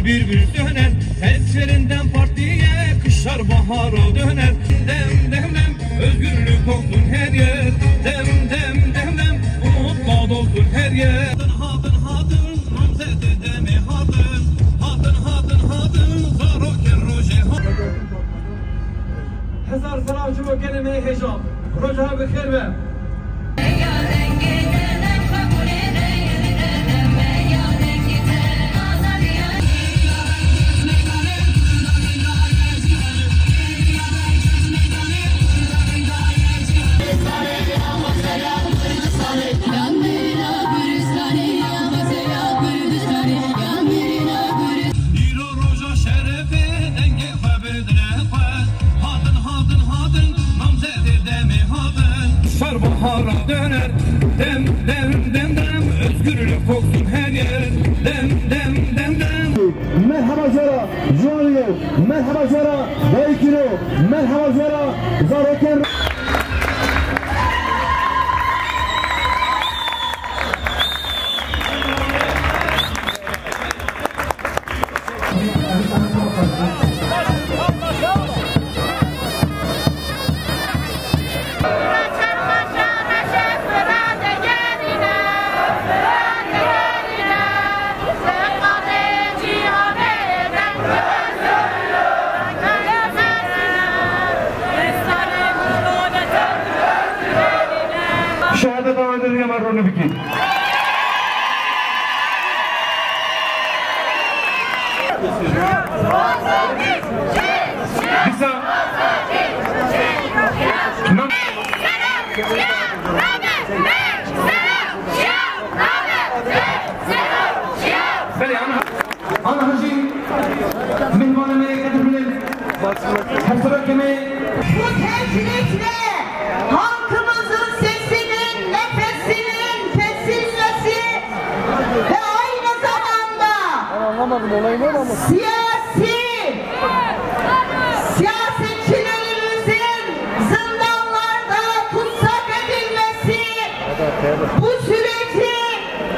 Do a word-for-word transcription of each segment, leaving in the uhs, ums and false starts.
Bülbül söner, ses verin DEM Parti'ye, kışlar bahara döner. Dem dem dem, özgürlük olsun her yer. Dem dem dem dem, umutla dolsun her yer. Hatın hatın hatın, namzede DEM'e hatın. Hatın hatın hatın, zaroke roje hatın. Hezar selam ji bo gelê me yê hêja. Roja we bi xêr be. Îro roja şerefê, dengê xwe bidine xwe. Hatin, hatin, hatin, namzedê DEM'ê hatin. Kışlar bahara döner. Dem dem dem dem, özgürlük koksun her yer. Dem dem dem dem. Merhaba jara, Joanio. Merhaba jara, Baykino. Merhaba jara, Zaroken. Şehadeta we didine me rûnî bikî. Dîsa. Belê, ana, ana jî mihmanê me yê qedirmilin, hevserokê me. Bu tecrütle halkımızın sesinin, nefesinin kesilmesi ve aynı zamanda siyasi siyasetçilerimizin zindanlarda tutsak edilmesi bu süreci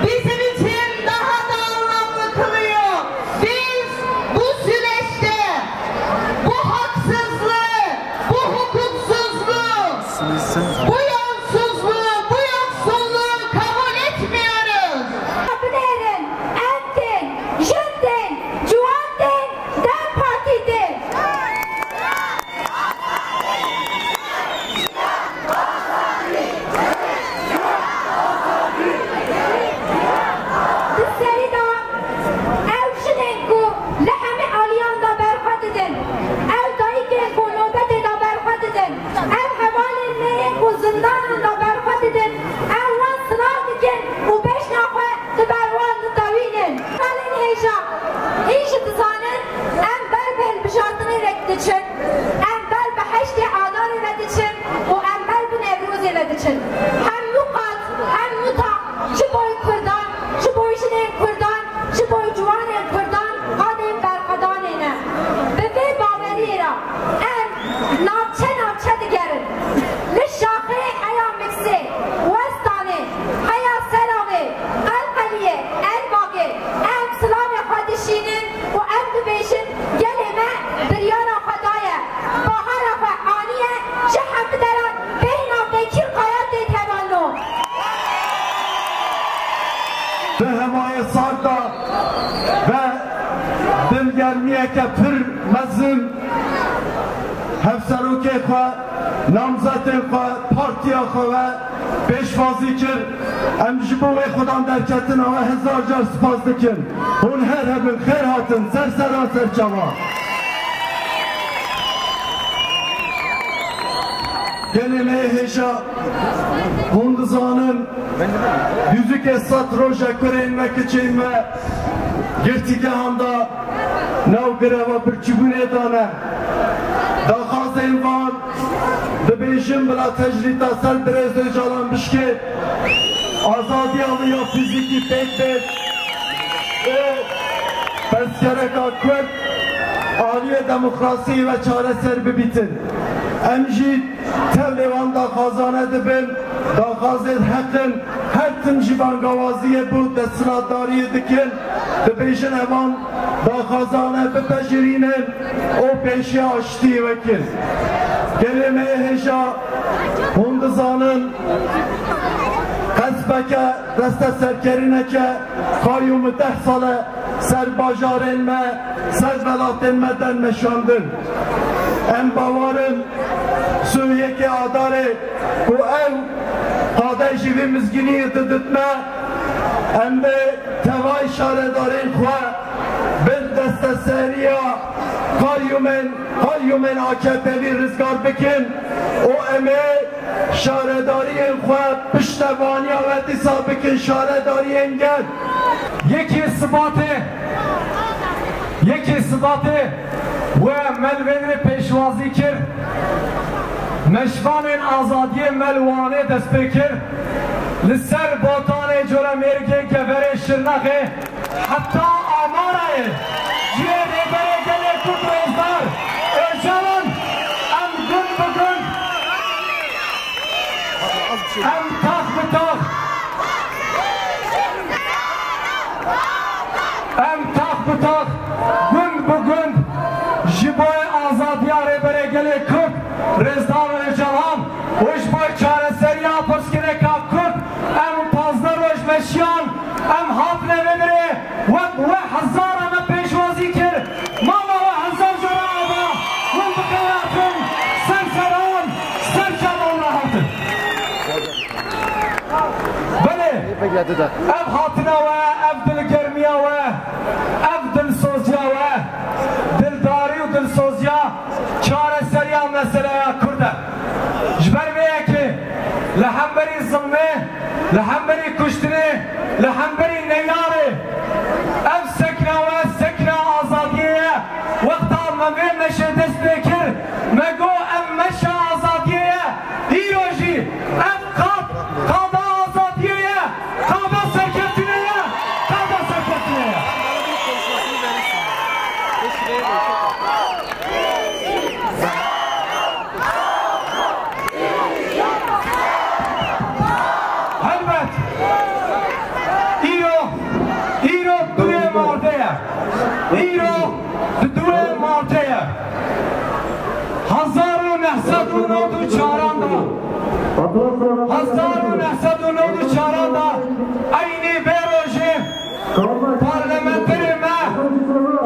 bizim için daha da anlamlı kılıyor. Biz bu süreçte bu haksızlığı, bu hukuksuzluğu, bu yolsuzluğu, bu yoksulluğu kabul etmiyoruz. Binêrin, em tên, jin tên, ciwan tên, DEM Partî tên. Di serî de ew jinên ku li hemî aliyan de ber xwe didin, ew dayikên ku nobetê de ber xwe didin, ew hevalên me yên ku zindanan de ber xwe didin, ew wan silav dikin û bejna xwe di ber wan ditewînin. Hevalên hêja, hîn jî dizanin em ber bi hilbijartinê re diçin, em ber bi heştê Adarê re diçin û em ber bi Newrozê re diçin. Hemû qat, hemû tax ji bo Kurdan, ji bo jinên Kurdan, ji bo ciwanên Kurdan qadên berxwedanê ne. Bi vê baweriyê re em navçe navçe digerin. Li şaxê heya Miksê, Westanê, heya Seravê, Qelqeliyê, Elbagê, em silavê xwe dişînin û em dibêjin, gelê me biryara xwe daye, bahara xwe aniye, ji hemû deran bêhna Bekir Kaya tê tevanno. Di hemayê sar de ve dilgermiyeke pir mezin hevserokê xwe, namzetên xwe, partiya xwe ve pêşwazî kir. Em ji bo wê xudan derketina we hezar car spas dikin. Hûn her hebin, xêr hatin, ser seran ser çava. Gelê me yê hêja, hûn dizanin, dûzikê sed roj e kurên me, kiçên me girtîgehan de nav greva birçîbûnê de ne. Daxwazên van, dibêjin bila tecrîta ser birêz Ocalan bişkê, azadiya wî ya fîzîkî pêk bêt û pirsgirêka Kurd aliyê demokrasiyê ve çareser bibîtin. Em jî tevlê wan daxwazane dibin. Daxwazên heq in, her tim jî bangawaziyê bo desthilatdariyê dikin, dibêjin evan daxwazane bipejirînin û pêşiya aştiyê wekin. Gelê me yê hêja, hûn dizanin, qesbeke, desteserkirineke, qayûm deh sal e ser bajarên me, ser welatên me den meşandin. Em bawer in, sî û yekê Adarê ku ew qadê ji vê mizgîniyê diditme, em bi tevayî şaredarên xwe bin desteseriya qayûmên, qayûmên A K P'lî rizgar bikin û em ê şaredariyên xwe piştevaniya we dîsa bikin şaredariyên gel. Yekê Sibatê, yekê Sibatê we me li vê derê pêşwazî kir. Meşvanên azadiyê me li Wanê dest pê kir. Li ser Botanê, Colemêrgê, Geverê, Şirnexê, heta Amarayê cihê Rêberê Gelê Kurd Rêzdar Ocalan, em gund bi gund, em tax bi tax, em tax bi tax, gund bi gund ji bo azadiya Rêberê Gelê Kurd Rêzdar Ocalan û ji bo çareseriya pirsgirêka Kurd em pazdeh roj meşiyan, em hatine vê derê, wek we hezar me pêşwazî kir, mala we hezar jora ava, hûn bi xêr hatin, ser seran, ser çavan re hatin. Belê, ev hatina we, ev dilgermiya we, ev dilsoziya we, dildarî û dilsoziya çareseriya meseleya Kurd e. Ji ber vê yekê li hemberî zilmê, li hemberî kuştinê, li hemberî neyarê, ev sekna we sekna azadiyê ye. Wexta me vê meşê dest pê kir, me got ev meşa azadiyê ye. Îro jî ev qad, qada azadiyê ye, qada serkeftinê ye, qada serkeftinê ye. Helbet, îro, îro duyê mardê ye. Îro di duyê mardê ye. Hezar û neh sed û nod û çaran de, hezar û neh sed û nod û çaran de eynî vê rojê parlamenterê me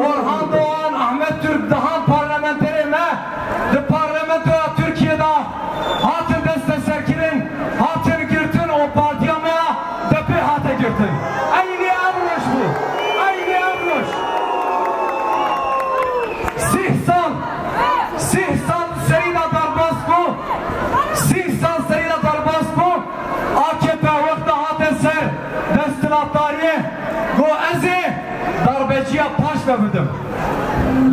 Orhan Doğan, Ahmet Türk, dihan parlamenterê me di parlamentoya Tirkiyê de hatin desteserkirin, hatin girtin û partiya me ya D P hate girtin. Eynî ev roj bû. Eynî ev roj. Sîh sal, sîh sal serî de derbas bû. Sîh sal serî de derbas bû. A K P wexta hate ser desthilatdariyê, got ez ê darbeciya paş ve bidim.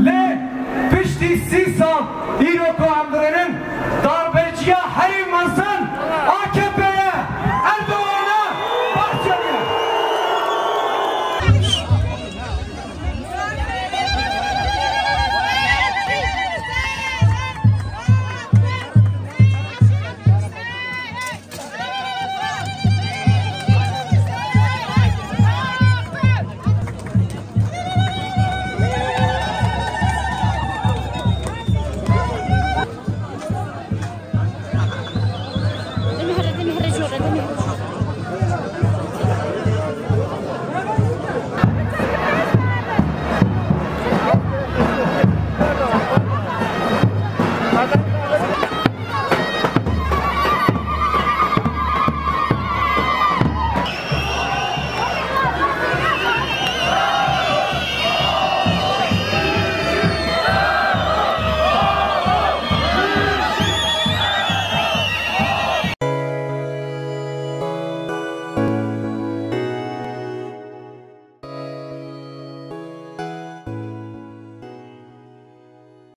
Lê piştî sî sal îro ku em dirênin, darbeciya herî mezin A